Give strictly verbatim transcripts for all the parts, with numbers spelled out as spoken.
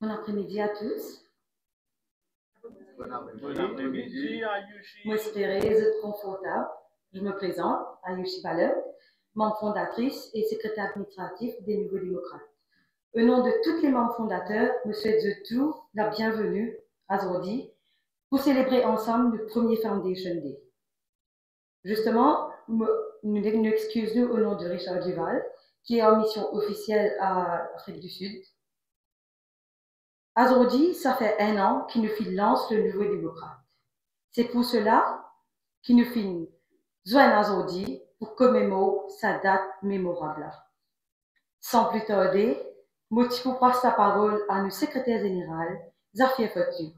Bon après-midi à tous. Mo espere zot konfortab. Je me présente, Ayushi Bhalan, membre fondatrice et secrétaire administratif des Nouveaux Démocrates. Au nom de tous les membres fondateurs, mo swet zot tou la bienvenue azordi pou selebre ansam nou premie Foundation Day. Justement, mo, nou, nou exkiz nou au nom de Richard Duval, qui est en mission officielle à Afrique du Sud. Azordi, sa fer enn an ki nou finn lans le Nouveaux Démocrates. Se pou sela ki nou finn zwenn azordi pou komemor sa dat memorab la. San pli tarde, mo ti pou pas laparol a nou sekreter zeneral, Zafir Fortune.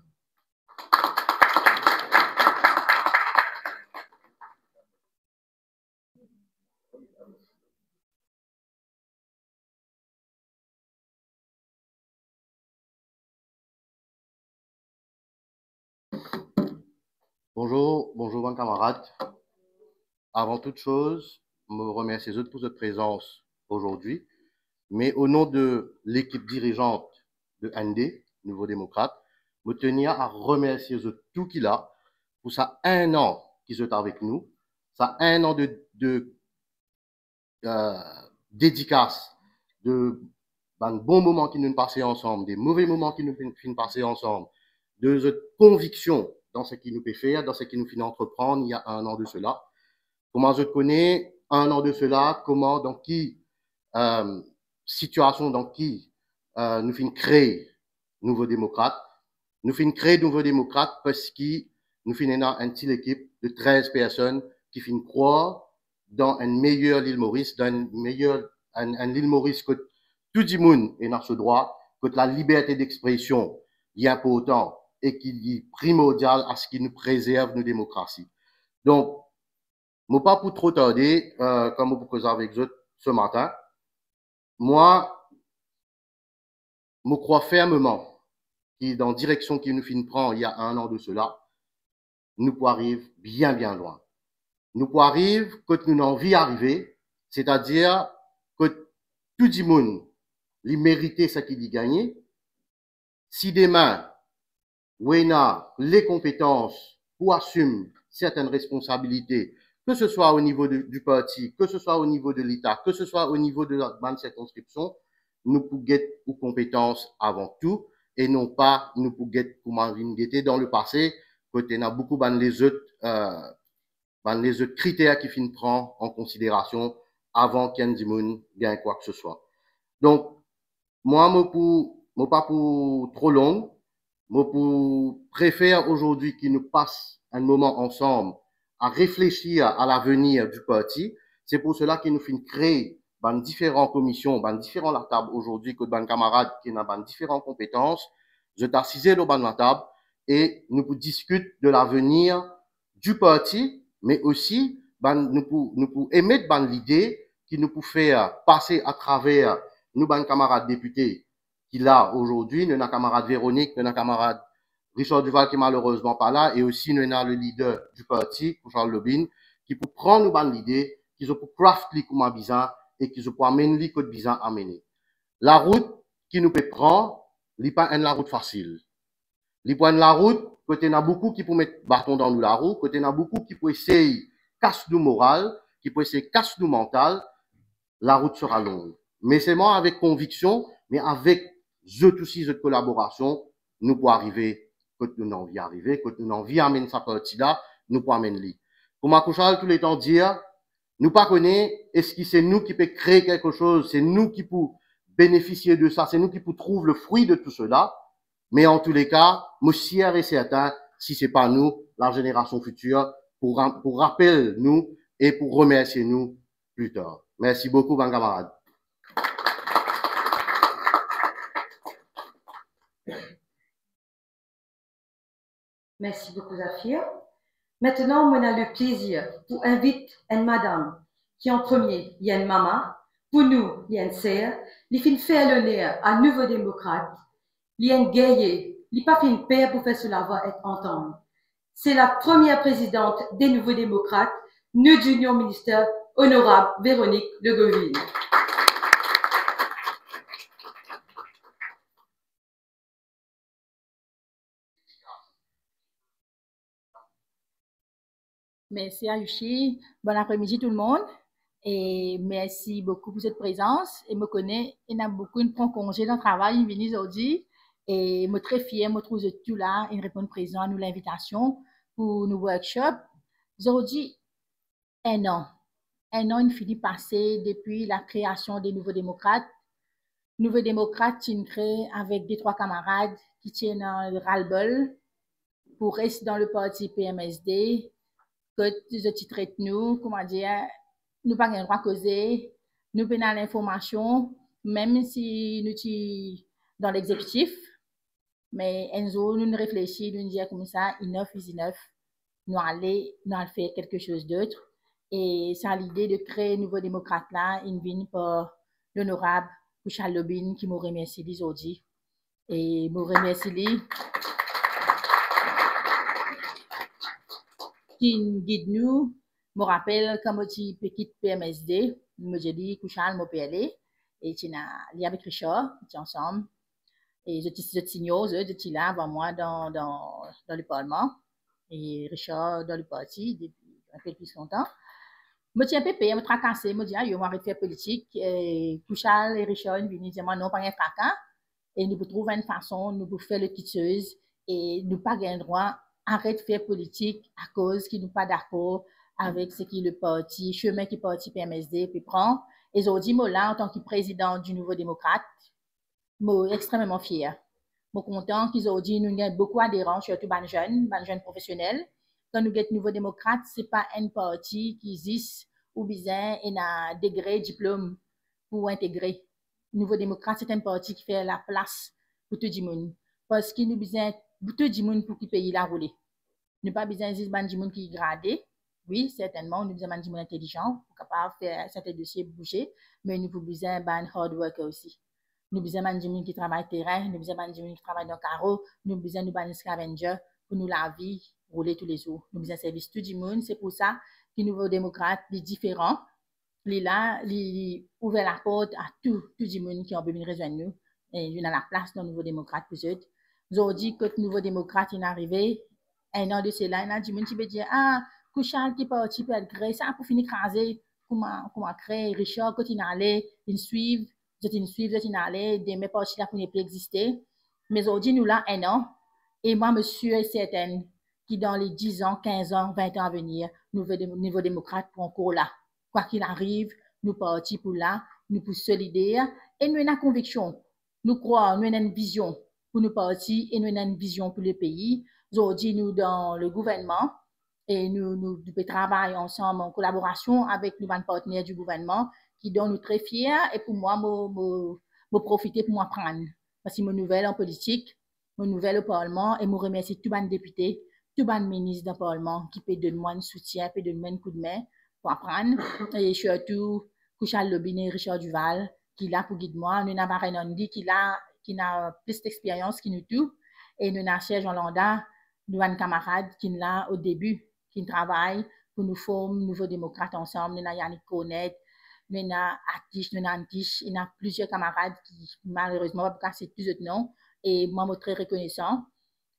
Bonzour, bonzour bann kamarad. Avan tout soz, mo remersie zot pou zot prezans azordi, me o non de lekip dirizant de N D, Nouveaux Démocrates, mo tenir a remersie zot tou ki la pou sa enn an ki zot avek nou, sa enn an de, de, eh, dedikas, de bann bon moman ki nou pase ansam, de move moman ki nou finn, finn pase ansam, de zot konviksion dan seki nou pe fer, dan seki nou finn antreprann il y a un an de cela. Kouma zot kone, un an de cela, kouma, dan ki, eh, sitiasion, dan ki, eh, nou finn kree Nouveaux Démocrates. Nou finn kree Nouveaux Démocrates parski nou finn ena enn ti lekip de trez personn ki finn krwar dan enn meyer Lil Moris, dan enn meyer, enn, enn Lil Moris kot tou dimoun ena so drwa, kot laliberte dexpresion li inportan e ki li primordial a seki nou prezerv nou demokrasi. Donk, mo pa pou tro tarde, eh, kan mo pou koz avek zot se matin. Mwa, mo krwar fermeman ki dan direksion ki nou finn pran il y a un an de cela, nou pou ariv bien, bien lwin. Nou pou ariv kot nou anvi arive, setadir kot tou dimoun li merite seki li gagne, si demin ou ena lekonpetans pou asim sertenn responsabilite, ke se swa o nivo de, di parti, ke se swa o nivo de Leta, ke se swa o nivo de la, bann sirkonskripsion, nou pou get ou konpetans avan tou, e non pa nou pou get kouma nou gete dan lepase, kot ena boukou bann lezot, eh, bann lezot kriter ki finn pran an konsiderasion avan ki enn dimoun gagn kwa ke se swa. Donk, mwa, mo pou, mo pa pou tro long, mo pou prefer azordi ki nou pas enn moman ansam a reflesir a lavenir di parti. Se pou sela ki nou finn kree bann diferan komision, bann diferan latab azordi kot bann kamarad ki ena bann diferan konpetans, zot asize lor bann latab e nou pou diskit de lavenir di parti, me osi bann, nou pou, nou pou emet bann lide ki nou pou fer pase atraver nou bann kamarad depite ki la azordi. Nou ena kamarad Véronique, nou ena kamarad Richard Duval ki malerezman pa la, e osi nou ena le lider di parti, Kushal Lobine, ki pou pran nou bann lide, ki zot pou craft li kouma bizin e ki zot pou amenn li kot bizin amene. Larout ki nou pe pran, li pa enn larout fasil. Li pou enn larout kot ena boukou ki pou met baton dan nou larou, kot ena boukou ki pou esey kas nou moral, ki pou esey kas nou mantal. Larout sera long. Me selman avek konviksion, me avek zot osi, zot kolaborasion, nou pou arive kot nou anvi arive, kot nou anvi amenn sa parti la, nou pou amenn li. Kouma Kushal touletan dir, nou pa kone eski se nou ki pe kree kelke soz, se nou ki pou benefisie de sa, se nou ki pou trouv le frui de tou sela, me antouleka, mo sir e sertin, si se pa nou, lazenerasion fitir pou ra-, pou rapel nou e pou remersie nou pli tar. Mersi boukou, bann kamarad. Mersi boukou, Zafir. Aster, mo ena le plezir pou invit enn madam ki, an premie, li enn mama, pou nou, li enn ser, li finn fer loner a Nouveaux Démocrates, li enn gerye, li pa finn per pou fer so lavwa et antann. Se la première présidente des Nouveaux Démocrates, nou dimoun minister, onorab Véronique Legauvin. Mersi Ayushi. Bon apremidi tou lemonn. E mersi boukou pou zot prezans. E mo kone ena boukou inn pran konze dan travay, inn vini zordi. E mo tre fier, mo trouv zot tou la, inn reponn prezan a nou linvitasion pou nou workshop. Zordi, enn an. Enn an inn fini pase depi lakreasion de Nouvo Demokrat. Nouvo Demokrat ti inn kree avek de trwa kamarad ki ti ena ras-le-bol pou res dan le parti P M S D, kot zot ti tret nou, koumadir, nou pa gagn drwa koze, nou pena linformasion, mem si nou ti dan lexekitif. Me enn zour, nou reflesi, nou dir koumsa, enough is enough. Nou ale, nou al fer quelque chose d'autre. E sa lide de kree Nouvo Demokrat la, inn vinn par Lonorab Kushal Lobine, ki mo remersi li zordi. E mo remersi li, ki'nn gid nou. Mo rapel, kan mo ti pe kit P M S D, mo dir li, Kushal, mo pe ale. E ti ena li avek Richard, ti ansam. E zot ti, zot senior, zot, zot ti la avan mwa dan, dan, dan le parlman. E Richard dan le parti depi inpe plis lontan. Mo ti inpe per, mo trakase, mo dir, ayo, mo aret fer politik. E Kushal e Richard inn vini dir mwa, non, pa gagn traka. E nou pou trouv enn fason, nou pou fer le kiksoz, e nou pa gagn drwa aret fer politik akoz ki nou pa dakor avek seki le parti, semin ki parti P M S D pe pran. E zordi, mo la antan ki prezidan di Nouvo Demokrat, mo extrememan fier. Mo kontan ki zordi nou gagn boukou aderan, sirtou bann zenn, bann zenn profesionel. Kan nou get Nouvo Demokrat, se pa enn parti ki zis ou bizin ena degre, diplom pou integre. Nouvo Demokrat, se enn parti ki fer laplas pou tou dimoun. Parski nou bizin tou dimoun pou ki pei la roule. Nou pa bizin zis bann dimoun ki grade. Wi, sertennman, nou bizin bann dimoun intelizian pou kapav fer sertin dosie bouze, me nou pou bizin bann hard worker osi. Nou bizin bann dimoun ki travay terin, nou bizin bann dimoun ki travay dan karo, nou bizin nou bann scavenger pou nou lavi roule toulezour. Nou bizin servi tou dimoun, se pou sa ki Nouvo Demokrat, li diferan. Li la, li, li ouver laport a tou, tou dimoun ki anvi vinn rezwenn nou. E nou ena laplas dan Nouvo Demokrat pou zot. Zordi, kot Nouvo Demokrat inn arive, enn an de sela, ena dimoun ti pe dir, ah, Kushal, ki parti pou al kree, sa pou fini kraze, kouma, kouma kree, Richard, kot inn ale, inn swiv, zot inn swiv, zot inn ale, demin parti la pou nepli existe. Me zordi, nou la enn an, e mwa, mo sir e sertin ki dan le diz an, kinz an, vin an a venir, Nouvo Dem-, Nouvo Demokrat pou ankor la. Kwa kil ariv, nou parti pou la, nou pou solider, e nou ena konviksion. Nou krwar, nou ena enn vizion pou nou parti e nou ena enn vizion pou lepei. Zordi, nou dan le gouvernman e nou, nou, nou pe travay ansam an kolaborasion avek nou bann partner di gouvernman, kidonk nou tre fier. E pou mwa, mo, mo, mo profite pou mo aprann, parski mo nouvel an politik, mo nouvel o parlman, e mo remersi tou bann depite, tou bann minis dan parlman ki pe donn mwa enn soutien, pe donn mwa enn koudme pou aprann, e sirtou Kushal Lobine e Richard Duval, ki la pou gid mwa. Nou ena Varun Nandy ki la, ki ena plis lexperyans ki nou tou, e nou ena Serge Anlanda, nou bann kamarad ki'nn la o debi, ki'nn travay pou nou form Nouvo Demokrat ansam. Nou ena Yannick Cornet, nou ena Atish, nou ena Antish, ena plizier kamarad ki malerezman pa pou kapav sit tou zot non, e mwa mo tre rekonesan.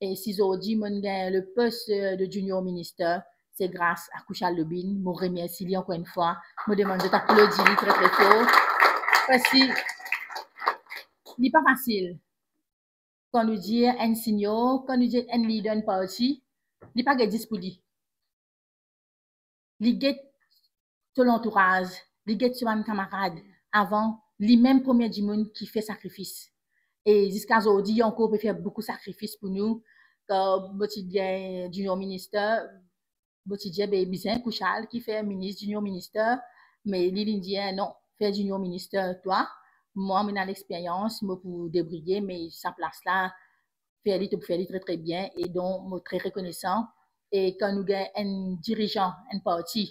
E si zordi mo gagn le pos, euh, de Junior Minister, se gras a Kushal Lobine. Mo remersi li ankor enn fwa. Mo demann zot aplodi li tre, tre for. Parski li pa fasil. Kan nou dir enn senior, kan nou dir enn lider enn parti, li pa get zis pou li. Li get so lantouraz, li get so bann kamarad avan limem premie dimoun ki fer sakrifis. E ziska zordi, li ankor pe fer boukou sakrifis pou nou. Kan mo ti gagn Junior Minister, mo ti dir, be, bizin Kushal ki fer minis, Junior Minister, me li, li dir, non, fer Junior Minister twa. Mwa, mo ena lexperyans, mo pou debriye, me sa plas la, fer li, to pou fer li tre, tre bien, e donk mo tre rekonesan. E kan nou gagn enn dirizan, enn parti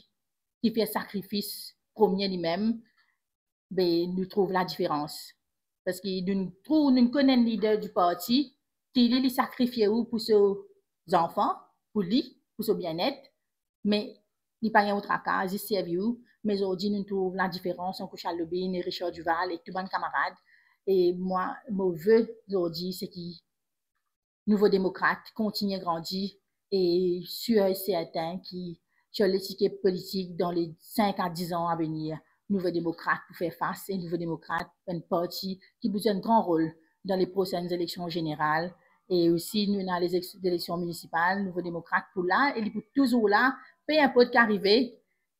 ki fer sakrifis premie limem, be, nou trouv ladiferans. Parski nou trouv, nou kone enn lider di parti, ki li, li sakrifie ou pou so zanfan, pou li, pou so bienet, me li pa gagn ou traka, zis servi ou. Me zordi nou trouv ladiferans ant Kushal Lobine e Richard Duval e tou bann kamarad. E mwa, mo ve zordi, se ki Nouvo Demokrat kontigne grandi e sir e sertin ki sur lesikie politik dan le sink a diz an a venir. Nouvo Demokrat pou fer fas, e Nouvo Demokrat, enn parti ki pou zwe enn gran rol dan le prosenn eleksion zeneral. E osi, nou ena lezek-, lezeksion minisipal, Nouvo Demokrat pou la, e li pou touzour la, pe inport ki arive,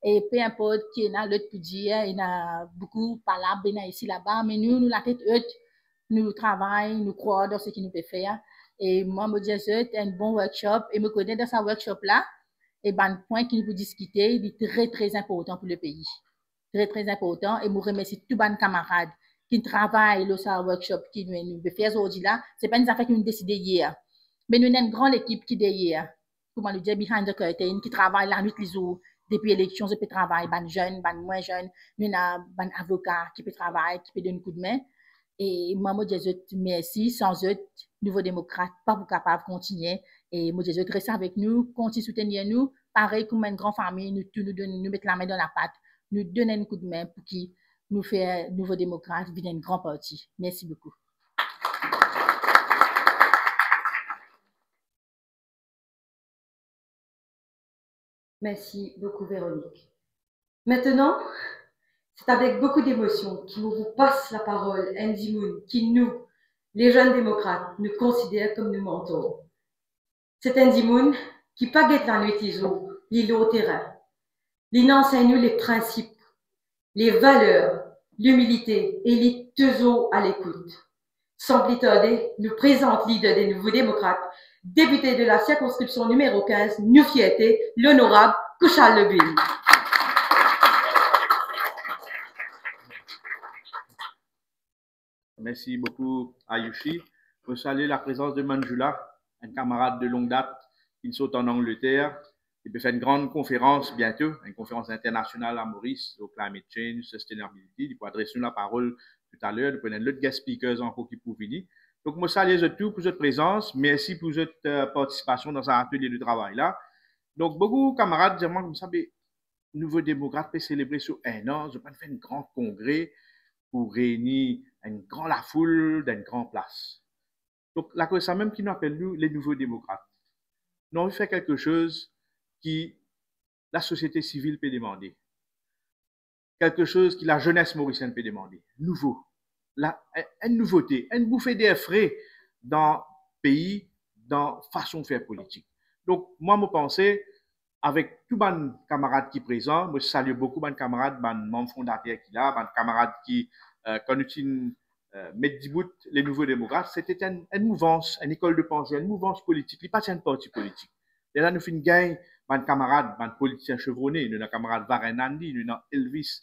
e pe inport ki ena lot pou dir, ena boukou palab, ena isi laba, me nou, nou latet ot, nou travay, nou krwar dan seki nou pe fer. E mwa, mo dir zot, enn bon workshop, e mo kone dan sa workshop la, e bann pwin ki nou pou diskite, li tre, tre inportan pou lepei. Tre, tre inportan, e mo remersie tou bann kamarad ki travay lor sa workshop ki nou, nou pe fer zordi la. Se pa enn zafer ki nou deside yer, me nou ena enn gran lekip ki deryer, kouma nou dir, behind the curtain, ki travay lanwit lizour, depi eleksion, zot pe travay, bann zenn, bann mwin zenn, nou ena bann avoka ki pe travay, ki pe donn koudme. E mwa, mo dir zot mersi, san zot, Nouvo Demokrat pa pou kapav kontigne. E mo dir zot, res avek nou, kontign soutenir nou, parey kouma enn gran fami, nou tou, nou donn, nou met lame dan lapat, nou donn enn koudme pou ki nou fer Nouvo Demokrat vinn enn gran parti. Mersi boukou. Merci beaucoup, Véronique. Maintenant, c'est avec beaucoup d'émotion que je vous passe la parole à enn dimoun ki nou, les jeunes démocrates, nou konsider kom nou mentor. Se enn dimoun ki pa get lanwit lizour, li lor terin. Li inn ansegn nou le prinsip, les valeurs, l'humilité, e li touzour a lekout. San pli tarde, nou prezant lider de Nouvo Demokrat, depite de la sirkonskripsion nimero kinz, nou fierte, lonorab Kushal Lobhir. Mersi boukou, Ayushi. Mo salie laprezans de Manjula, enn kamarad de long dat, ki sort an Angleter, ki pe fer enn gran konferans biento, enn konferans internasional a Moris lor climate change, sustainability. Li pou adres nou laparol toutaler, nou pou ena lot guest speakers ankor ki pou vini. Donk, mo salie zot tou pou zot prezans. Mersi pou zot, eh, partisipasion dan sa atelie de travay la. Donk, boukou kamarad dir mwa koumsa, be, Nouvo Demokrat pe selebre so enn an, zot pa'nn fer enn gran kongre pou reyni enn gran lafoul dan enn gran plas. Donk, lakoz samem ki nou apel nou le Nouvo Demokrat. Nou anvi fer kelke soz ki lasosiete sivil pe demande, kelke soz ki lazenes morisienn pe demande, nouvo, la, enn, enn nouvote, enn boufe der fre dan pei, dan fason fer politik. Donk, mwa, mo panse, avek tou bann kamarad ki prezan, mo salie boukou bann kamarad, bann manm fondater ki la, bann kamarad ki, eh, kan nou ti, eh, met dibout le Nouvo Demokrat, se ti enn, enn mouvans, enn lekol de panse, enn mouvans politik, li pa ti enn parti politik. Lerla nou finn gagn bann kamarad, bann politisien sevrone, nou ena kamarad Varun Nandy, nou ena Elvis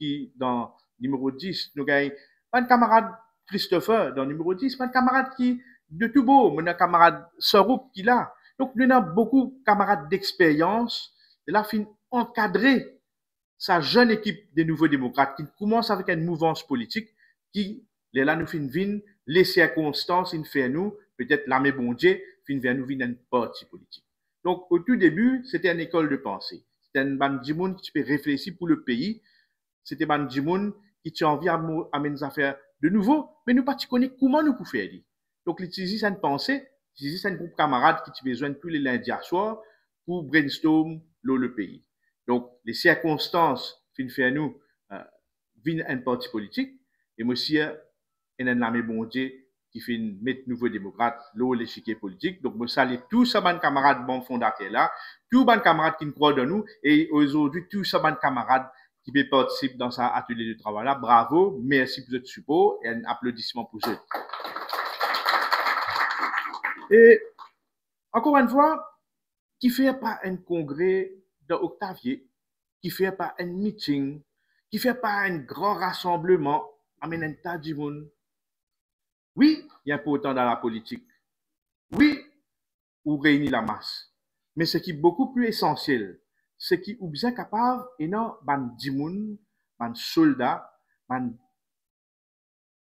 ki dan nimero dis, nou gagn bann kamarad Christopher dan nimero dis, bann kamarad ki de tou bor, nou ena kamarad Sarup ki la. Donk, nou ena boukou kamarad dexperyans, lerla finn ankadre sa zenn ekip de Nouvo Demokrat ki koumans avek enn mouvans politik ki, lerla nou finn vinn, le sirkonstans inn fer nou, petet lame Bondie, finn fer nou vinn enn parti politik. Donk, o tou debi, se ti enn lekol de panse. Se ti enn bann dimoun ki ti pe reflesi pou lepei. Se ti bann dimoun ki ti anvi amo-, amenn zafer de nouvo, me nou pa ti kone kouma nou pou fer li. Donk, li ti zis enn panse, ti zis enn group kamarad ki ti pe zwenn tou le lindi aswar pou brainstorm lor lepei. Donk, le sirkonstans finn fer nou, eh, vinn enn parti politik, e mo sir ena enn lame Bondie ki finn met Nouvo Demokrat lor lesikie politik. Donk, mo salie tou sa bann kamarad manm fondater la, tou bann kamarad ki krwar dan nou, e azordi tou sa bann kamarad ki pe partisip dan sa atelie de travay la. Bravo, mersi pou zot sipor, e enn aplodisman pou zot. E ankor enn fwa, kifer pa enn kongre dan Octavie, kifer pa enn miting, kifer pa enn gran rasanbleman, amenn enn ta dimoun? Wi, li inportan dan lapolitik. Wi, ou reyni lamas. Me seki boukou pli esansiel, seki ou bizin kapav ena bann dimoun, bann solda, bann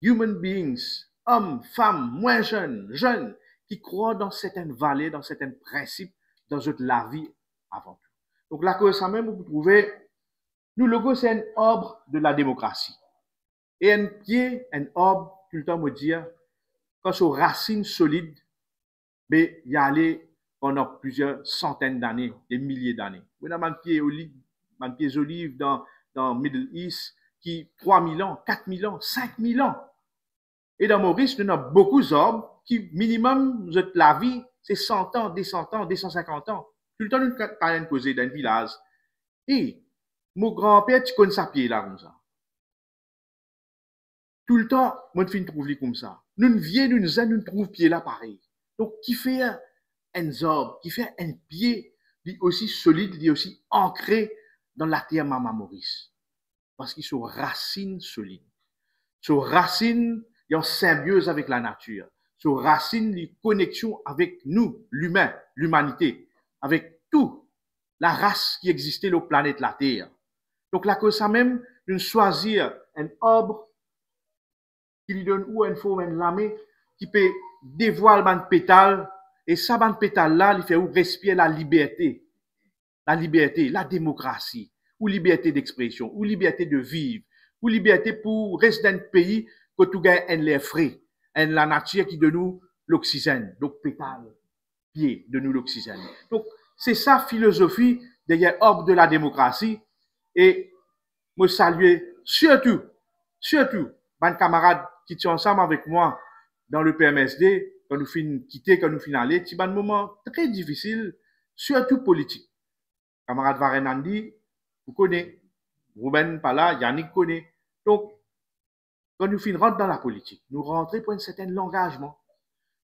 human beings, om, fam, mwin zenn, zenn, ki krwar dan sertenn valer, dan sertenn prinsip, dan zot lavi avan tou. Donk, lakoz samem, ou pou trouve, nou logo se enn arbre de la démocratie. E enn pie, enn arb, toultan mo dir, kan so rasinn solid, be, li ale pandan plizier santenn dane, de milie dane. Ou ena bann pie oliv, bann pie zoliv dan, dan Middle East ki trwa mil an, kat mil an, sink mil an. E dan Moris, nou ena boukou zarb ki minimem zot lavi se san an, de san an, de san sinkant an. Toultan nou ta-, tann enn koze dan enn vilaz. E mo granper ti konn sa pie la koumsa. Toultan, mo finn trouv li koumsa. Nounn vie, nounn zenn, nou trouv pie la parey. Donk, kifer enn zarb, kifer enn pie, li osi solid, li osi ankre dan later mama Moris? Parski so rasinn solid. So rasinn, li an sinbioz avek lanatir. So rasinn, li koneksion avek nou, limin, limanite, avek tou laras ki existe lor planet Later. Donk, lakoz samem, nou swazir enn arb ki li donn ou enn form enn lame ki pe devwal bann petal, e sa bann petal la, li fer ou respir laliberte. Laliberte, lademokrasi, ou liberte dexpresion, ou liberte de viv, ou liberte pou res dan enn pei kot ou gagn enn ler fre, enn lanatir ki donn ou loksizenn. Donk, petal, pie, donn nou loksizenn. Donk, se sa filozofi deryer Arbre de la Démocratie. E mo salie sirtou, sirtou bann kamarad ki ti ansam avek mwa dan le P M S D, kan nou finn kite, kan nou finn ale, ti bann moman tre difisil, sirtou politik. Kamarad Varenne Andy, ou kone, Ruben pa la, Yannick kone. Donk, kan nou finn rant dan lapolitik, nou rantre pou enn sertenn langazman.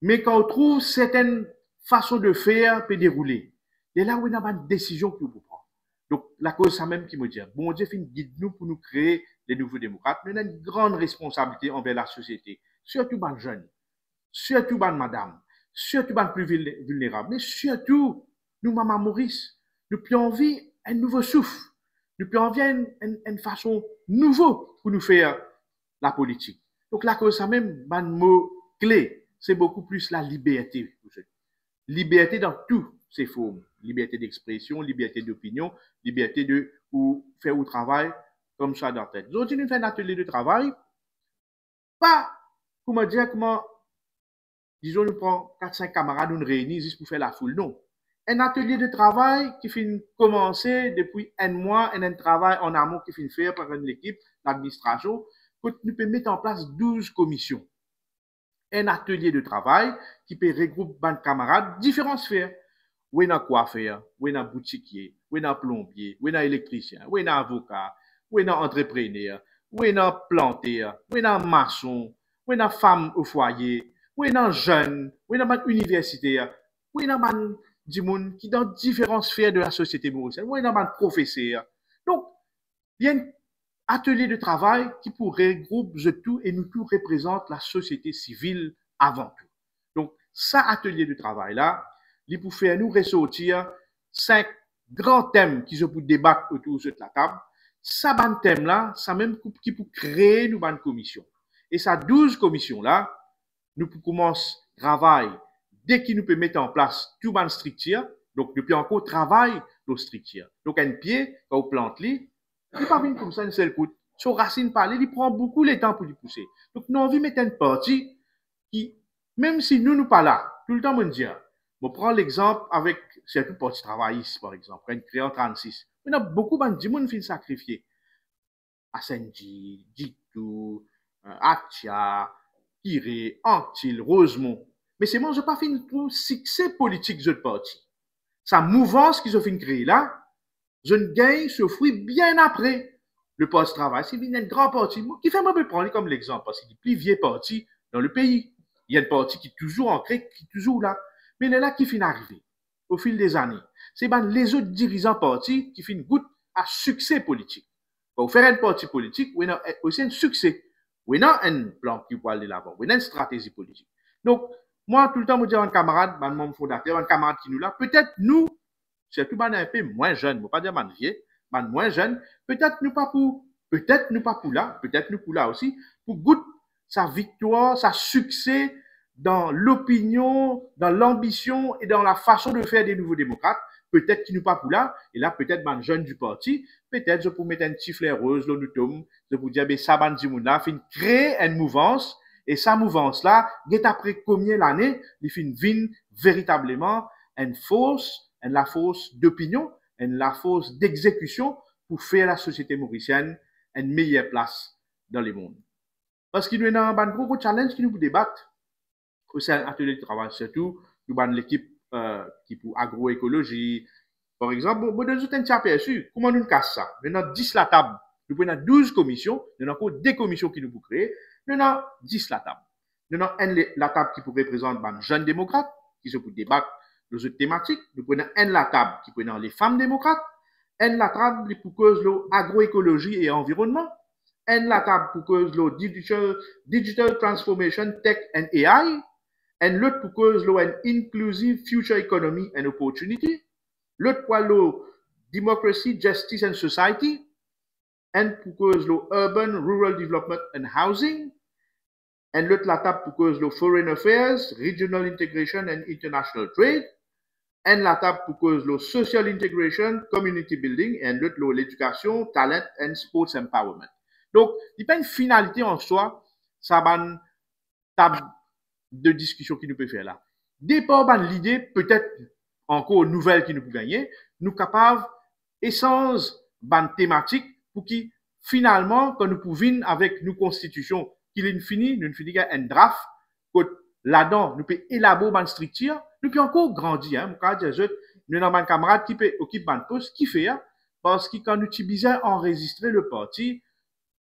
Me kan ou trouv sertenn fason de fer pe deroule, lerla ou ena bann desizion ki ou pou pran. Donk, lakoz samem ki mo dir, Bondie finn gid nou pou nou kree Le Nouveau Démocrate, nou ena enn gran responsabilite anver lasosiete, sirtou bann zenn, sirtou bann madam, sirtou bann pli vil-, vilnerab, me sirtou nou mama Moris. Nou pe anvi enn nouvo souf, nou pe anvi enn, enn, enn fason nouvo pou nou fer lapolitik. Donk, lakoz samem, bann mo kle, se boukou plis laliberte. Liberte dan tou se form, liberte dexpresion, liberte dopinion, liberte de ou fer ou travay koumsa dan tet. Zordi nou fer enn atelie de travay, pa, kouma dir, kouma, dizon, nou pran kat sink kamarad, nou reini zis pou fer lafoul, non. Enn atelie de travay ki finn koumanse depi enn mwa, enn, enn travay an amon ki finn fer par enn lekip ladministrasion, kot nou pe met an plas douz komision. Enn atelie de travay ki pe regroup bann kamarad diferan sfer. Ou ena kwafer, ou ena boutikie, ou ena plonbie, ou ena elektrisien, ou ena avoka, ou ena antreprener, ou ena planter, ou ena mason, ou ena fam o fwaye, ou ena zenn, ou ena bann iniversiter, ou ena bann dimoun ki dan diferan sfer de lasosiete morisien, ou ena bann profeser. Donk, li enn atelie de travay ki pou regroup zot tou e nou tou reprezant lasosiete sivil avan tou. Donk, sa atelie de travay la, li pou fer nou resortir sink gran tem ki zot pou debat otour zot latab. Sa bann tem la, samem ki pou kree nou bann komision. E sa douz komision la, nou pou koumans travay deki nou pe met an plas tou bann striktir. Donk, nou pe ankor travay lor striktir. Donk, enn pie, kan ou plant li, li pa vinn koumsa enn sel kout. So rasinn pale, li pran boukou letan pou li pouse. Donk, nou anvi met enn parti ki, mem si nou, nou pa la, toultan mo dir, mo pran lexanp avek, sirtou Parti Travayis, par exanp, kan inn kree an trannsis, ena boukou bann dimoun finn sakrifie. Asendji, Ditou, eh, Atia, Kire, Anctil, Rosemont. Me selman zot pa finn trouv sikse politik zot parti. Sa mouvans ki zot finn kree la, zot gagn so fri bien apre. Le Parti Travayis, li vinn enn gran parti. Mo, kifer mo pe pran li kom lexanp? Parski li pli vie parti dan le pei. Li enn parti ki touzour ankre, ki touzour la. Me lerla ki finn arive? O fil dezane, se bann lezot dirizan parti ki finn gout a sikse politik. Kan ou fer enn parti politik, ou ena osi enn sikse. Ou ena enn plan ki pou al delavan, ou ena enn stratezi politik. Donk, mwa, toultan mo dir bann kamarad, bann manm fondater, bann kamarad ki nou la, petet nou, sirtou bann inpe mwin zenn, mo pa dir bann vie, bann mwin zenn, petet nou pa pou, petet nou pa pou la, petet nou pou la osi, pou gout sa viktwar, sa sikse dan lopinion, dan lanbision e dan lafason de fer de Nouvo Demokrat. Petet ki nou pa pou la, e la petet bann zenn di parti, petet zot pou met enn ti fler roz lor nou tom, zot pou dir, be sa bann dimoun la finn kree enn mouvans, e sa mouvans la, get apre konbien lane, li finn vinn veritableman enn fors, enn lafors dopinion, enn lafors degzekision pou fer lasosiete morisienn enn meyer plas dan lemond. Parski nou ena bann gro, gro challenge ki nou pou debat osin atelie de travay, sirtou nou bann lekip, eh, ki pou agroekolozi, par exanp. Mo, mo donn zot enn ti apersi kouma nou kas sa. Nou ena dis latab, nou pou ena douz komision, nou ena ankor de komision ki nou pou kree, nou ena dis latab. Nou ena enn le-, latab ki pou reprezant bann zenn demokrat, ki zot pou debat lor zot tematik. Nou pou ena enn latab ki pou ena lefam demokrat. Enn latab li pou koz lor agroekolozi e anvironnman. Enn latab pou koz lor digital, digital transformation, tech and A I. Enn lot pou koz lor enn inclusive future economy and opportunity. Lot pou al lor democracy, justice and society. Enn pou koz lor urban, rural development and housing. Enn lot latab pou koz lor foreign affairs, regional integration and international trade. Enn latab pou koz lor social integration, community building, enn lot lor ledikasion, talent and sports empowerment. Donk, li pa enn finalite an swa, sa bann tab de diskision ki nou pe fer la. Depar bann lide, petet ankor nouvel ki nou pou gagne, nou kapav esanz bann tematik pou ki finalman, kan nou pou vinn avek nou konstitision, ki linn fini, nou finn gagn enn draf, kot ladan nou pe elabor bann striktir, nou pe ankor grandi, hein. Mo kapav dir zot, nou ena bann kamarad ki pe okip bann pos, kifer? Parski kan nou ti bizin anrezistre le parti,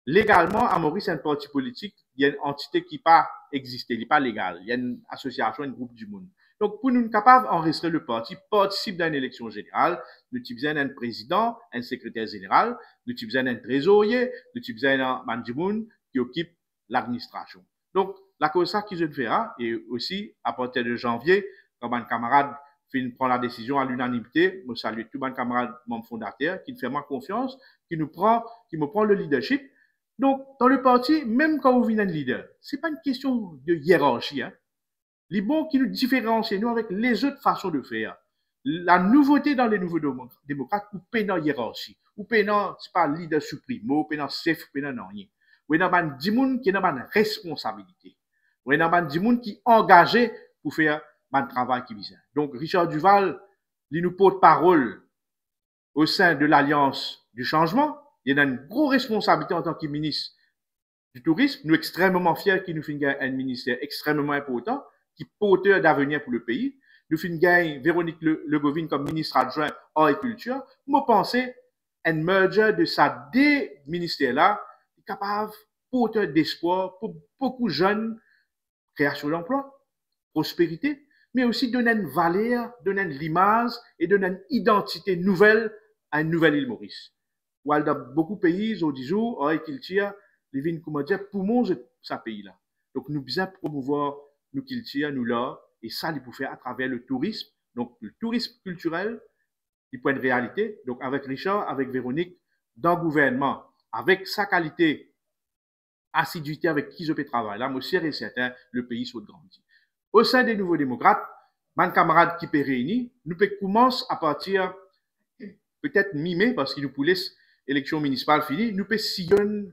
legalman, a Moris, enn parti politik, li enn antite ki pa existe, li pa legal, li enn asosiasion, enn group dimoun. Donk, pou nou kapav anrezistre le parti, partisip dan enn eleksion zeneral, nou ti bizin enn prezidan, enn sekreter zeneral, nou ti bizin enn trezorie, nou ti bizin bann dimoun ki okip ladministrasion. Donk, lakoz sa ki zot fer la, e osi, apartir de zanvie, kan bann kamarad finn pran ladesizion a linanimite, mo salie tou bann kamarad manm fondater ki fer mwa konfians, ki nou pran, ki mo pran le leadership. Donk, dan le parti, mem kan ou vinn enn lider, se pa enn kestion de ierarsi, hein. Li bon ki nou diferansie nou avek lezot fason de fer. Lanouvote dan le Nouvo Demo-, Demokrat, ou pena ierarsi, ou pena, se pa lider siprimo, ou pena sef, ou pena nanye. Ou ena bann dimoun ki ena bann responsabilite. Ou ena bann dimoun ki angaze pou fer bann travay ki bizin. Donk, Richard Duval, li nou portparol osin de Lalians di Sanzman, li ena enn gro responsabilite antan ki minis di tourism. Nou extrememan fier ki nou finn gagn enn minister extrememan inportan, ki porter davenir pou le pei. Nou finn gagn Véronique Le, Legovin kom minis adwin agrikiltir. Mo panse enn merger de sa de minister la, li kapav porter despwar pou boukou zenn, kreasion danplwa, prosperite, me osi donn enn valer, donn enn limaz e donn enn idantite nouvel a enn nouvel Ile Moris. Ou al dan boukou pei, zordi zour, agrikiltir, li vinn, kouma dir, poumon zot sa pei la. Donk, nou bizin promouvwar nou kiltir, nou lar, e sa, li pou fer atraver le tourism. Donk, le tourism kiltirel, li pou enn realite. Donk, avek Richard, avek Véronique, dan gouvernman, avek sa kalite asidite avek ki zot pe travay la, mo sir e sertin, le pei sot grandi. Osin de Nouvo Demokrat, bann kamarad ki pe reini, nou pe koumans apartir petet mi-me, parski nou pou les eleksion minisipal fini, nou pe sillonn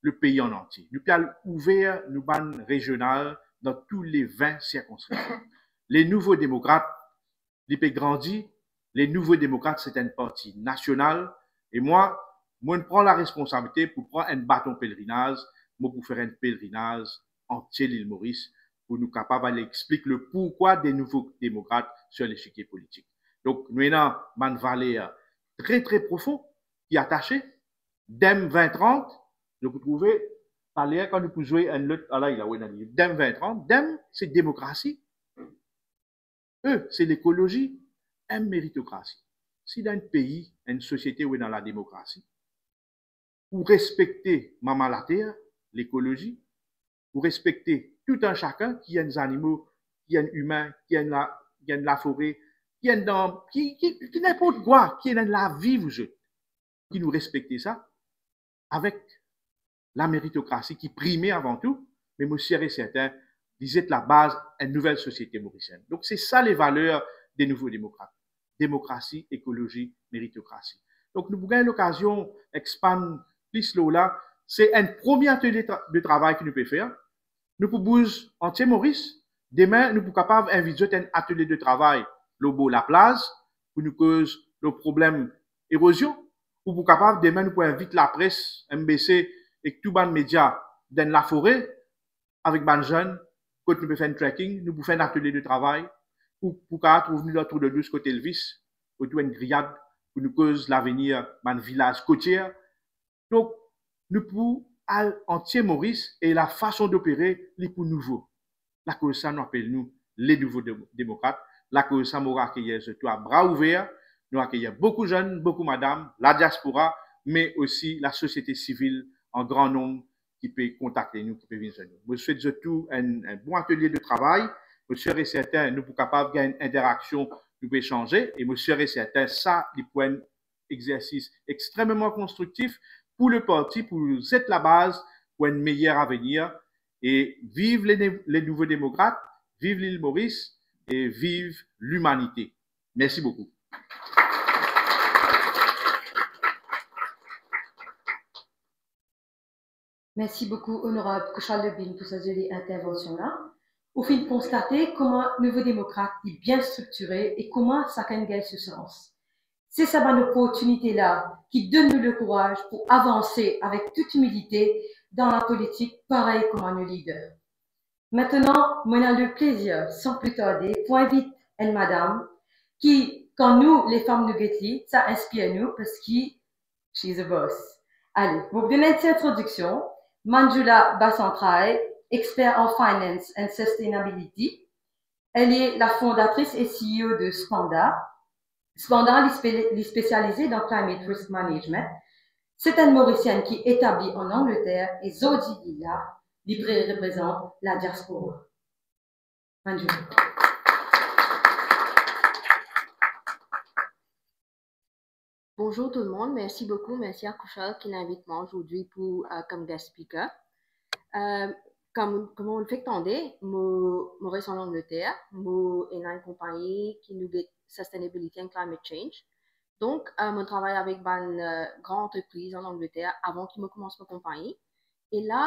le pei an antie. Nou pe al ouver nou bann rezional dan tou le vin sirkonskripsion. Le Nouvo Demokrat, li pe grandi. Le Nouvo Demokrat, se enn parti nasional. E mwa, mo pran laresponsabilite pou pran enn baton pelerinaz, mo pou fer enn pelerinaz antie Lil Moris, pou nou kapav al explik le pourkwa de Nouvo Demokrat sir lesikie politik. Donk, nou ena bann valer tre, tre profon ki atase. Dem vin trant, nou pou trouve, taler kan nou pou zwe enn lot, ala, la, ou ena li. Dem vin trant, dem, se demokrasi. E, se lekolozi, enn meritokrasi. Si dan enn pei, enn sosiete ou ena lademokrasi, ou respekte mama later, lekolozi, ou respekte tou enn sakenn, ki enn zanimo, ki enn imin, ki enn la, ki enn lafore, ki enn dan, ki, ki, ki ninport kwa, ki ena enn lavi, ou zot, ki nou respekte sa, avek lameritokrasi ki prime avan tou, me mo sir e sertin, li zet labaz enn nouvel sosiete morisienn. Donk, se sa le valer de Nouvo Demokrat. Demokrasi, ekolozi, meritokrasi. Donk, nou pou gagn lokazion expann plis lor la. Se enn premie atelie tra-, de travay ki nou pe fer. Nou pou bouz antie Moris. Demin, nou pou kapav invit zot enn atelie de travay lor bor laplaz, pou nou koz lor problem erozion, ou pou kapav, demin nou pou invit lapres, M B C ek tou bann media dan lafore avek bann zenn, kot nou pe fer enn trekking, nou pou fer enn atelie de travay, pou, pou kapav trouv nou dan Trou de Lous kot Elvis, kot enn griyad, pou nou koz lavenir bann vilaz kotie. Donk, nou pou al antie Moris e lafason dopere, li pou nouvo. Lakoz sa nou apel nou le nouvo de-, demokrat. Lakoz sa mo akeyir zot tou a bra ouver. Nou akeyir boukou zenn, boukou madam, ladiaspora, me osi lasosiete sivil an gran nonb ki pe kontakte nou, ki pe vinn zwenn nou. Mo swet zot tou enn, enn bon atelie de travay. Mo sir e serten nou pou kapav gagn enn interaksion, nou pou esanze, e mo sir e serten sa li pou enn egzersis extrememan konstriktif pou le parti, pou zet labaz, pou enn meyer avenir. E viv le, le nouvo demokrat, viv Lil Moris e viv limanite. Mersi boukou. Mersi boukou, Onorab Kouchal Lebine, pou sa zoli intervansion la. Ou finn konstate kouma Nouvo Demokrat li bien striktire e kouma sakenn gagn so sans. Se sa bann oportinite la ki donn nou lekouraz pou avanse avek tout imilite dan lapolitik, parey kouma nou lider. Aster, mo ena leplezir, san pli tarde, pou invit enn madam ki, kan nou, lefam, nou get li, sa inspir nou, parski she's a boss. Ale, mo pou donn enn ti introdiksion. Manjula Basantray, expert en finance and sustainability. Elle est la fondatrice et C E O de Spanda. Spanda, li spe-, li spesialize dan climate risk management. Se enn Morisienn ki etabli an Angleter e zordi li la, li pe reprezant ladiaspora. Manjula. Bonjour tout le monde, merci beaucoup, merci à Kushal ki invit mwa zordi pou, euh, comme guest speaker. Euh, comme, kouma ou fek tande, mo, mo res an Angleter, mo ena enn konpagni ki nou get sustainability and climate change. Donk, euh, mo travay avek bann, euh, gran antrepriz an Angleter avan ki mo koumans mo konpagni. E la,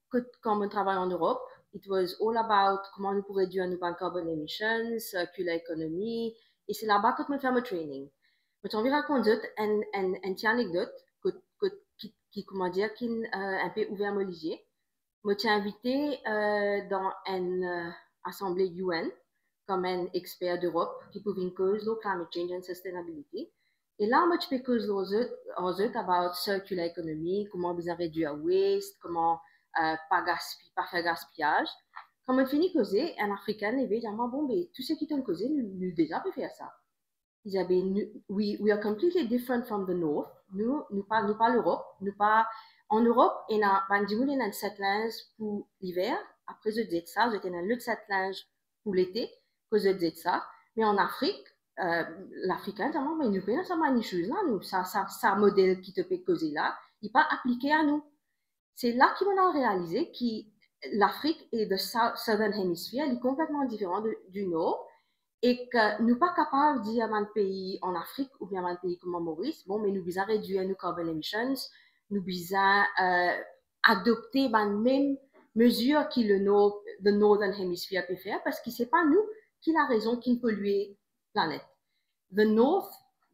kot, kan mo travay an Erop, it was all about kouma nou pou redwir nou bann carbon emissions, circular economy, e se laba kot mo fer mo training. Mo ti anvi rakont zot enn, enn, enn ti anekdot kot, kot, ki, ki, kouma dir, ki, euh, enn pe ouver mo lizie. Mo ti invite, euh, dan enn, euh, asanble U N, kom enn exper Erop ki pou vinn koz lor climate change and sustainability. E la, mo ti pe koz lor zot, ar zot about circular economy, kouma bizin redwir waste, kouma, euh, pa gaspi-, pa fer gaspiyaz. Kan mo fini koze, enn Afrikenn leve, dir mwa, bon, be, tou seki to'nn koze, nou, nou deza pe fer sa. Li dir, be, nou, we, we are completely different from the North. Nou, nou pa, nou pa Lerop, nou pa, an Erop, ena, bann dimoun ena enn set linz pou liver, apre zot zet sa, zot ena lot set linz pou lete, kot zot zet sa. Me an Afrik, euh, Lafrikin, dir mwa, me nou pena sa bann issues la, nou, sa, sa, sa model ki to pe koze la, li pa aplike a nou. Se la ki mo realize ki Lafrik e the Sou-, Southern Hemisphere, li konpletman diferan de, di Nor, e ki nou pa kapav dir bann pei an Afrik oubien bann pei kouma Moris, bon, me nou bizin redwir nou carbon emissions, nou bizin, euh, adopte bann mem mezir ki le Nor, the Northern Hemisphere pe fer, parski se pa nou ki larezon ki'nn polye planet. The North,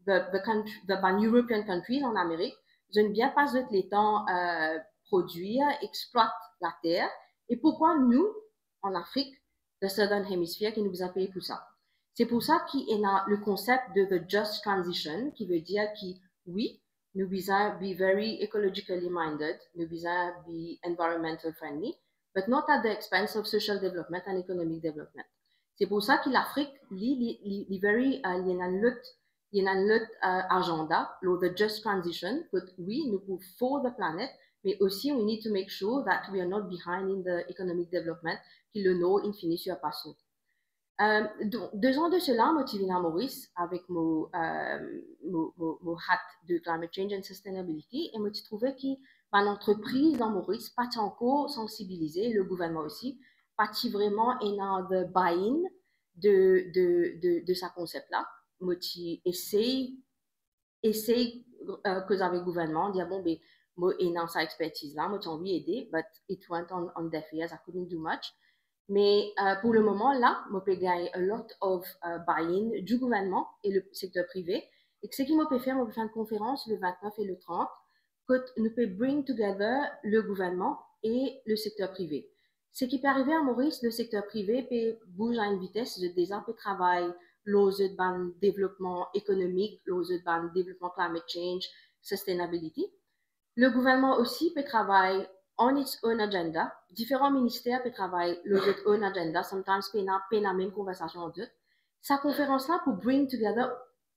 the, the country, the bann European countries an Amerik, zot inn bien pas zot letan, euh, prodwir, explwat later, e poukwa nou, an Afrik, the Southern Hemisphere, ki nou bizin peye pou sa? Se pou sa ki ena le konsep de the just transition, ki ve dir ki, wi, nou bizin be very ecologically minded, nou bizin be environmental friendly, but not at the expense of social development and economic development. Se pou sa ki Lafrik, li, li, li, li very, euh, li ena enn lot, li ena enn lot, euh, agenda, lor the just transition, kot wi, nou pou for the planet, me osi we need to make sure that we are not behind in the economic development, ki le Nor inn fini sirpas nou. Euh, donk, de zan de sela, mo ti vinn a Moris avek mo, euh, mo, mo, mo hat de climate change and sustainability, e mo ti trouve ki bann antrepriz dan Moris pa ti ankor sansibilize, le gouvernman osi, pa ti vreman ena the buy-in de, de, de, de sa konsep la. Mo ti esey esey, euh, koz avek gouvernman, dir, bon, be, mo ena sa expertiz la, mo ti anvi ede, but it went on, on deaf ears, I couldn't do much. Me, euh, pou le moman la, mo pe gagn a lot of, euh, buy-in di gouvernman e le sekter prive, Ek seki mo pe fer, mo pe fer enn konferans le vintnef e le trant, kot nou pe bring together le gouvernman e le sekter prive. Seki pe arive a Moris, le sekter prive pe bouz a enn vites, zot deza pe travay lor zot bann devlopman ekonomik, lor zot bann devlopman climate change, sustainability. Le gouvernman osi pe travay on its own agenda. Diferan minister pe travay lor zot own agenda. Sometimes pena, pena mem konversasion ant zot. Sa konferans la pou bring together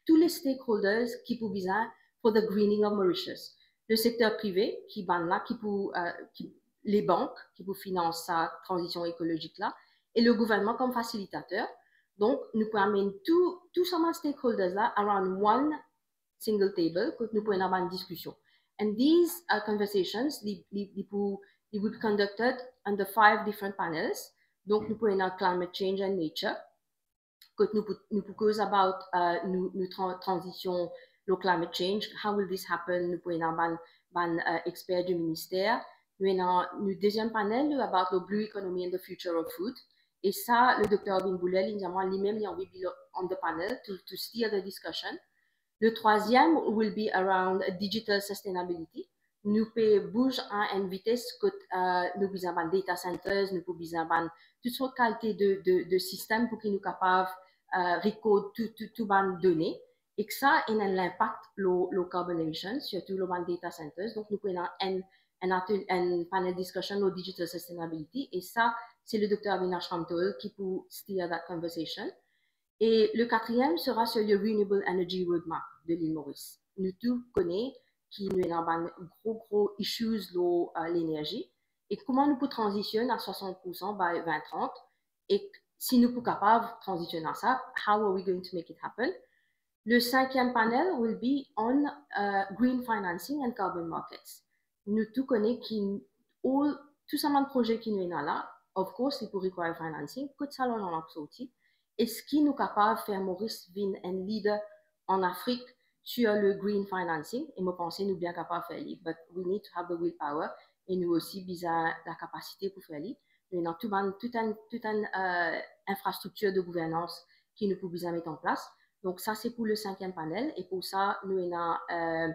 tou le stakeholders ki pou bizin for the greening of Mauritius. Le sekter prive, ki bann la, ki pou, euh, ki, le bank, ki pou finans sa tranzision ekolozik la, e le gouvernman kom fasilitater. Donk, nou pou amenn tou, tou sa bann stakeholders la around one single table, kot nou pou ena bann diskision. And these, uh, conversations, li, li, li pou, li will be conducted under five different panels. Donk, nou pou ena climate change and nature, kot nou pou, nou pou koz about, uh, nou, nou tra-, tranzision lor climate change, how will this happen? Nou pou ena bann, bann, uh, exper di minister. Nou ena nou deziem panel, nou about the blue economy and the future of food. E sa, le dokter Ervin Boullel, li dir mwa, li mem, li anvi be on the panel to, to steer the discussion. Le trwaziem will be around digital sustainability. Nou pe bouz a enn vites kot, euh, nou bizin bann data centers, nou pou bizin bann tou sort kalite de, de, de sistem pou ki nou kapav, euh, record tou, tou, tou bann done. Ek sa ena enn linpak lor, lor carbon emissions, sirtou lor bann data centers. Donk, nou pou ena enn, enn atel-, enn panel discussion lor digital sustainability. E sa, se le dokter Avinash Ramtohul ki pou steer that conversation. E le katriem sera sur le Renewable Energy Roadmap de l'île Maurice. Nou tou kone ki nou ena bann gro, gro issues lor, euh, lenerzi. E kouma nou pou tranzisionn a swasant poursan by vin trant? E si nou pou kapav tranzisionn a sa, how are we going to make it happen? Le sinkiem panel will be on, uh, green financing and carbon markets. Nou tou kone ki all, tou sa bann proze ki nou ena la, of course, li pou require financing. Kot sa larzan la pou sorti? Eski nou kapav fer Moris vinn enn leader an Afrik sur le green financing? E mo panse nou bien kapav fer li, but we need to have the willpower e nou osi bizin lakapasite pou fer li. Nou ena tou bann, tou enn, tou enn, euh, infrastriktir de gouvernans ki nou pou bizin met an plas. Donk sa se pou le sinkiem panel, e pou sa nou ena, euh,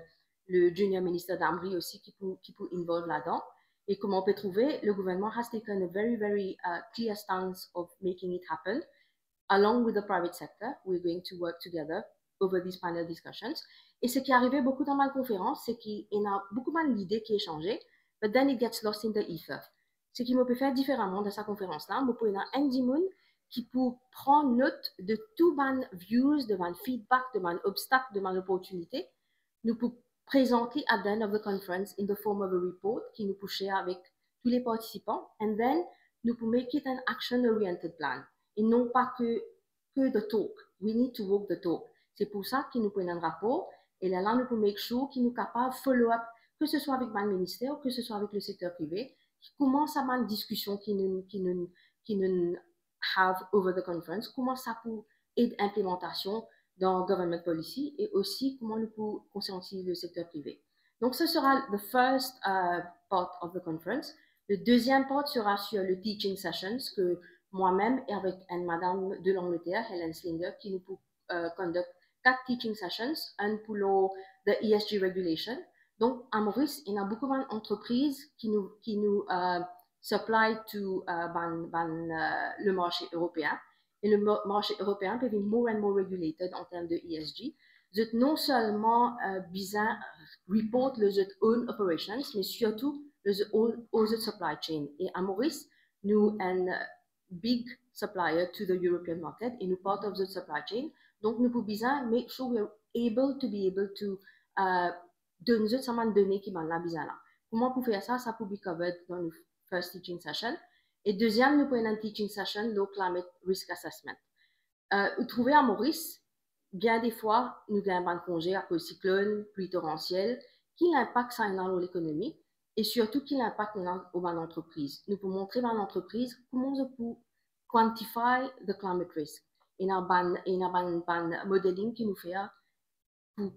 le junior minister Damri osi ki pou, ki pou involve ladan. E kouma ou pe trouve, le gouvernman has taken a very, very, uh, clear stance of making it happen. Along with the private sector, we're going to work together over these panel discussions. E seki arive boukou dan bann konferans, se ki ena boukou bann lide ki esanze, but then it gets lost in the ether. Seki mo pe fer diferaman dan sa konferans la, mo pou ena enn dimoun ki pou pran not de tou bann views, de bann feedback, de bann obstak, de bann loportinite. Nou pou prezant li at the end of the conference in the form of a report ki nou pou share avek tou le partisipan, and then nou pou make it an action oriented plan. E non pa ke, ke the talk. We need to walk the talk. Se pou sa ki nou pou ena enn rapor, e lerla nou pou make sure ki nou kapav follow up, ke se swa avek bann minister, ke se swa avek le sekter prive, kouma sa bann diskision ki nou, ki nou, ki nou have over the conference, kouma sa pou ed inplimantasion dan government policy e osi kouma nou pou konsiantiz le sekter prive. Donc, ce sera the first, euh, part of the conference. Le deuxième part sera sur le teaching sessions que moi-même et avec une madame de l'Angleterre, Helen Slinger, qui nous pou, euh, conduct quatre teaching sessions, un pour le, the E S G regulation. Donc, à Maurice, il y a beaucoup d'entreprises qui nous, qui nous, euh, supply to, euh, ban, ban, euh, le marché européen. E le mo-, marché européen pe vinn more and more regulated an term de E S G. Zot non selman, euh, bizin report lor zot own operations, me sirtou lor zot, all, all zot supply chain. E à Maurice, nou enn, euh, big supplier to the European market e nou part of zot supply chain. Donk nou pou bizin make sure we are able to be able to, euh, donn zot sa bann done ki bann la bizin la. Kouma pou fer sa? Sa pou be covered dan nou first teaching session. E deziem, nou pou ena enn teaching session lor climate risk assessment. Euh, ou trouve à Maurice, bien defwa, nou gagn bann konze akoz siklonn, pli toransiel. Ki linpak sa ena lor lekonomi? E sirtou, ki linpak ena lor bann antrepriz? Nou pou montre bann antrepriz kouma zot pou quantify the climate risk. Ena bann, ena bann, bann modeling ki nou fer pou,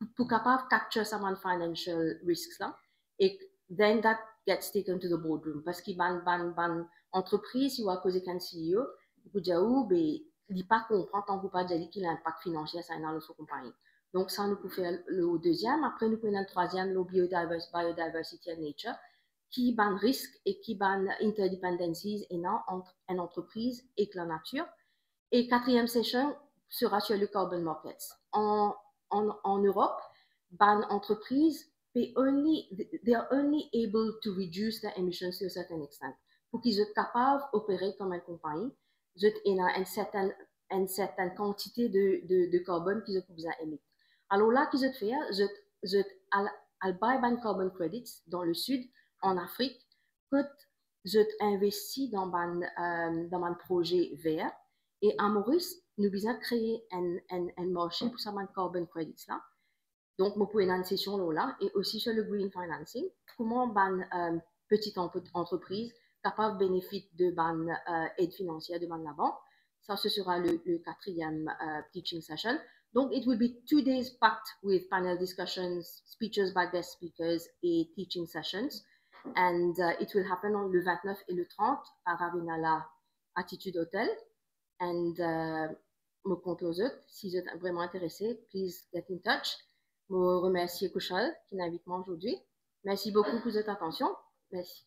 pou, pou kapav capture sa bann financial risks la. E then that gets taken to the boardroom. Parski bann, bann, bann antrepriz, si ou al koz ek enn C E O, li pou dir ou, be, li pa konpran tank ou pa dir li ki linpak finansie sa ena lor so konpagni. Donk sa nou pou fer le deziem. Apre nou pou ena le trwaziem, le biodivers-, biodiversity and nature, ki bann risk e ki bann interdependencies ena ant enn antrepriz ek lanatir. E katriem session sera sur le carbon markets. An, an, an Erop, bann antrepriz pe only, they are only able to reduce their emissions to a certain extent. Pou ki zot kapav opere kom enn konpagni, zot ena enn sertin, enn sertin kantite de, de, de karbon ki zot pou bizin emit. Alor la ki zot fer, zot, zot al, al bay bann carbon credits dan le sid, an Afrik, kot zot investi dan bann, euh, dan bann proze ver. E a Moris, nou bizin kree enn, enn, enn marse pou sa bann carbon credits la. Donk, mo pou ena enn sesion lor la, e osi sur le green financing, kouma bann, euh, peti antre-, antrepriz kapav benefit de bann, euh, ed finansier de bann labank. Sa, ce sera le, le quatrième, euh, teaching session. Donc, it will be two days packed with panel discussions, speeches by guest speakers et teaching sessions. And, uh, it will happen on le vingt-neuf et le trente à Ravinala Attitude Hotel. And, uh, mo kont lor zot, si zot vreman interese, please get in touch. Mo remersie Kushal ki invit mwa zordi. Mersi boukou pou zot atansion. Mersi.